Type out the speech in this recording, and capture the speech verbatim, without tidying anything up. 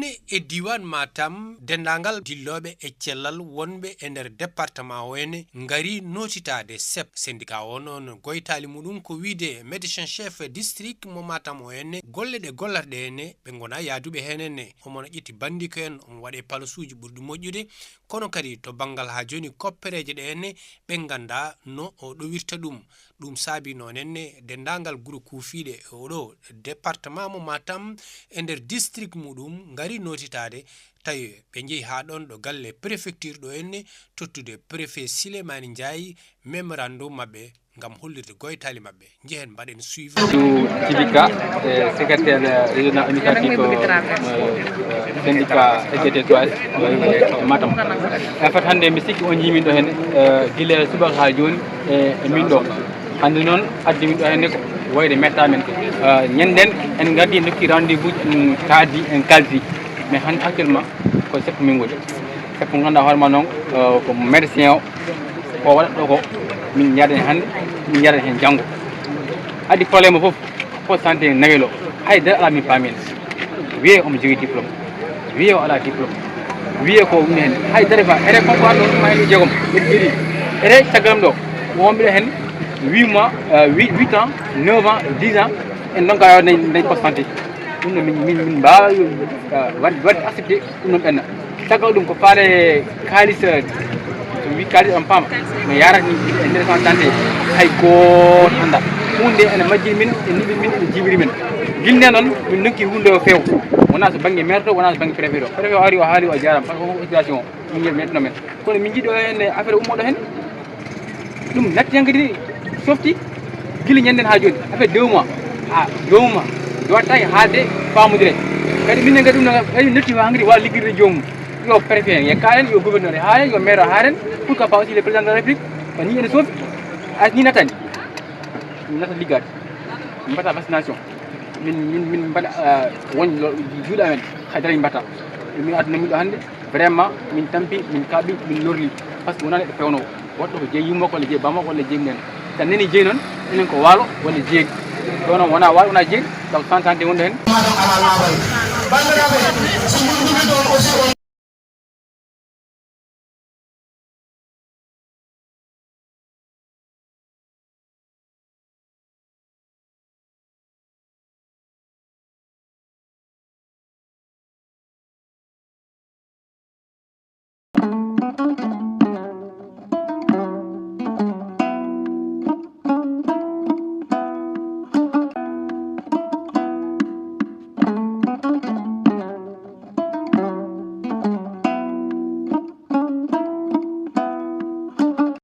E diiwaan Matam, denndaangal dillooɓe e cellal wonɓe e nder département o en ngari nootitaade sep. Syndicat o noon, goytaali muɗum ko wiyde médecin chef district mo Matam o en, golle ɗe gollata ɗe en, ɓe ngonaa yahduɓe heen en. Omo no ƴetti banndiko en, omo waɗa e palasuuji ɓurɗi moƴƴude, kono kadi to banngal haa jooni koppereeje ɗe en, ɓe nganndaa no o ɗowirta ɗum. Ɗum saabi noon en denndaangal gure kuufiiɗe e oɗo département mo Matam e nder district muɗum ngari nootitaade, tawi ɓe njehi haa ɗoon ɗo galle préfecture ɗo en, tottude préfet Silemani Ndiaye mémorandum maɓɓe ngam hollirde goytaali maɓɓe. Njehen mbaɗen suivre. Du T V K, eh, secrétaire, eh, régional administratif, eh, eh, syndicat S D T trois, eh, Matam. En fait, hannde mi sikki on njiimi ɗo heen, eh, gila subaka haa jooni, eh, e min ɗo. Hannde noon addi min ɗo heen ko wayde metta men. Eh, ñanden en ngaddi en ndokki rendez-vous, en kaadi, en kaldi. Mais hannde actuellement ko seppo min ngoni. Seppo ngannduɗaa hoore ma noon, eh, ko médecin o, ko waɗata ɗo ko, min njaada heen hannde, min njaada heen janngo. Addi problème o fof, poste santé nawelo, hay dara alaa min paami heen. Wiyee omo jogii diplôme, wiyee o alaa diplôme, wiyee ko woni heen, hay dara fa, ere kon ko arno ma heen jeegom, ɓe ɗiɗi. Ere caggal ɗo, wonɓe heen huit mois, euh, huit, huit ans, neuf ans, dix ans, en ndonka dañ, dañ poste santé. Ɗum no min, min, min mbaawa, euh, waɗ-, waɗde accepté ɗum ɗon ɓenna. Caggal ɗum ko faale kaalis, eh, so wi kaalis on paama, no yaarata ni e nder santé hay gooto annda. Huunde ene majjiri min, e niɓi min, e jiibiri min. Gilnde noon, min ndokki huunde o feew. Wonaa so bannge maire to, wonaa so bannge préfet to. Préfet o ari, o haali, o jaaraama, parce que ko situation o, min yeeɓi men. Kono min njiɗo heen affaire ummoɗo heen. Ɗum natti hankadi softi gila ñanden haa jooni. Affaire deux mois. Ah, deux mois. Wattaaki haalde faamodire. Kadi minen kadi ɗum no kadi netti hankadi waawa liggirde joomum. Yo préfet en, yo kaalen, yo gouverneur en haalen, yo maire o haalen. Pourquoi pas aussi le président de la République? Ko ni ene soofi. As ni nattani. Ɗum natta liggaade. Min mbaɗa vaccination. Min, min, min mbaɗa, ah, won lo-, juuɗe amen. Hay dara min mbaɗa. Min aduna min ɗo hannde. Vraiment, min tampi, min kaaɓi, min lorli. Parce que wonaa neɗɗo pewnoowo. Woɗɗo ko jeyi yumma ko, walla jeyi bamma ko, walla jeyi mum en. Tan nani jeyi noon, enen ko waalo, walla jeyi. Ɗo noon wonaa waalo, wonaa jeyi, taw santé santé wonɗo heen. Madame Amal Mabal. Banndiraaɓe, so ngonduɓe ɗoon aussi on.